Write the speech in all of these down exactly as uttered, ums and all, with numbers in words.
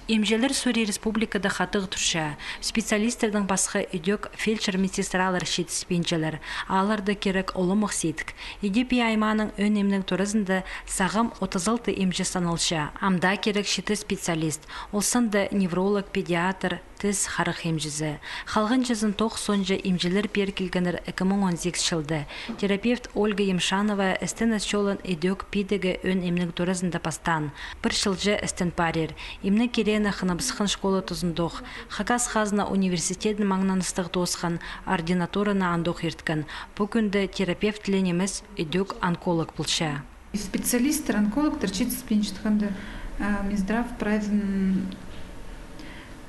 Имҷілер сури республикада хатығ турча. Специалистернің пасха идӧк фельдшер-медсестралар читіспинчелер. Аларда кирек олымох сидік. Иди Пии аймааның ӧӧн имнег туразында сағам отыс алты имҷі саналча. Амда кирек читі специалист. Ол санда невролог, педиатр, тіс, харах имҷізі. Халғанҷызын тоғыс сонҷа имҷілер пеер килгеннер ікі муң он сигіс чылда. Терапевт Ольга Емшанова істен ас чолын идӧк Пидегі ӧӧн имнег туразында пастаан. Пір чылҷа істен парир. Имнег киреені хыныбысхан школа тузындох. Хакас хазна университедін маңнаныстығ тоосхан, ординатураны андох ирткен. Пу кӱнде терапевт ле нимес, идӧк онколог полча. Специалисттер, онкологтар читіспинчеткенде, а, Минздрав прайзын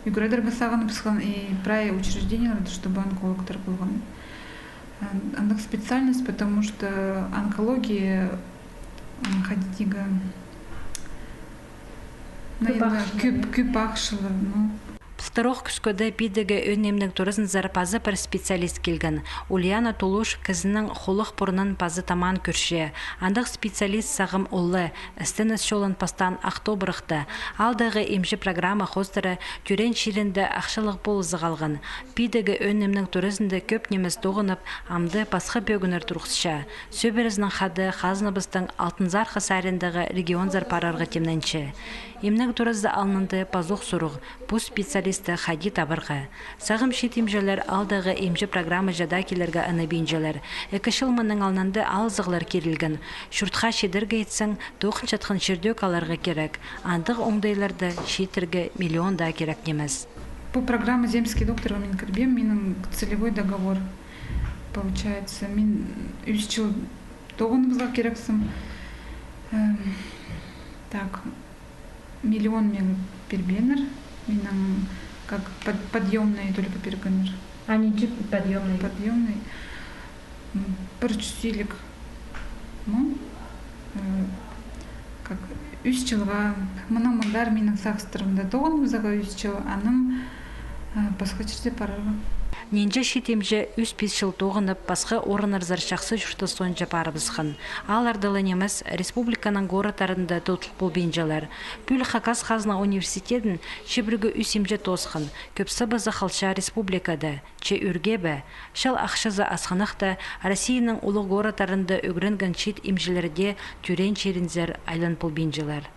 ӱгредерге сағыныбысхан и прай учреждениелерде, чтобы онкологтар полған. А, андағ специальность, потому что онкология, м, хайди тигі, кӧп, наверное, ахчы, кӧп, кӧп ахчылар, ну. Пылтырох кӱскеде Пидегі ӧӧн имнег туразынзар паза пір специалист килген. Ульяна Тулуш кізінің холых пурнын паза тамаан кӧрче. Андағ специалист сағам уллы, істен ас чолын пастаан Ах Тобырахта. Аалдағы имҷі программа хоостыра тӧреен чирінде ахчалығ полызығ алған. Пидегі ӧӧн имнег туразында кӧп нимес тоғынып, амды пасха пӧгіннер турғысча. Сӧбірезінең хада хазнабыстың Алтын Сархы сарииндағы регионзар парарға тимненче. Имнег туразы алнында пазох сурығ, пу специалистті хайди табарға. Сағам чиит имҷілер аалдағы имҷі программа чадаа килерге ынабинчалар. Ікі чыл мының алнында алызығлар кирілген. Чуртха читерге итсең, тоғынчатхан чирдӧк аларға кирек. Андағ оңдайларны чииттерге миллион даа кирек нимес. Пу программа «Земский доктор» мин кірбеем, минің целевой договор получается. Мин ӱс чыл тоғыныбызарға кирексім. Эм, так, миллион мағаа пирбееннер. Минің как под-, подъёмный только пиргеннер. А нинҷе подъёмный? Подъёмный. М, пір чӱс илиг муң, э, как ӱс чылға, мынаң мындар минің сағыстарымда тоғыныбызарға ӱс чыл, анаң, э, пасха чирде парарға. Нинҷе чиит имҷі ӱс-пис чыл тоғынып, пасха орыннарзар чахсы чуртас соонҷа парыбысхан. Аалларда ла нимес, республиканың городтарында тудыл полбинчалар. Пӱӱл Хакас хазна университедін чибіргі ӱс имҷі тоосхан, кӧп сыбызы халча республикада. Че ӱрге бе, чыл ахчазы асхынах та, Россияның улуғ городтарында ӱгренген чиит имҷілерде тӧреен чирінзер айлан полбинчалар.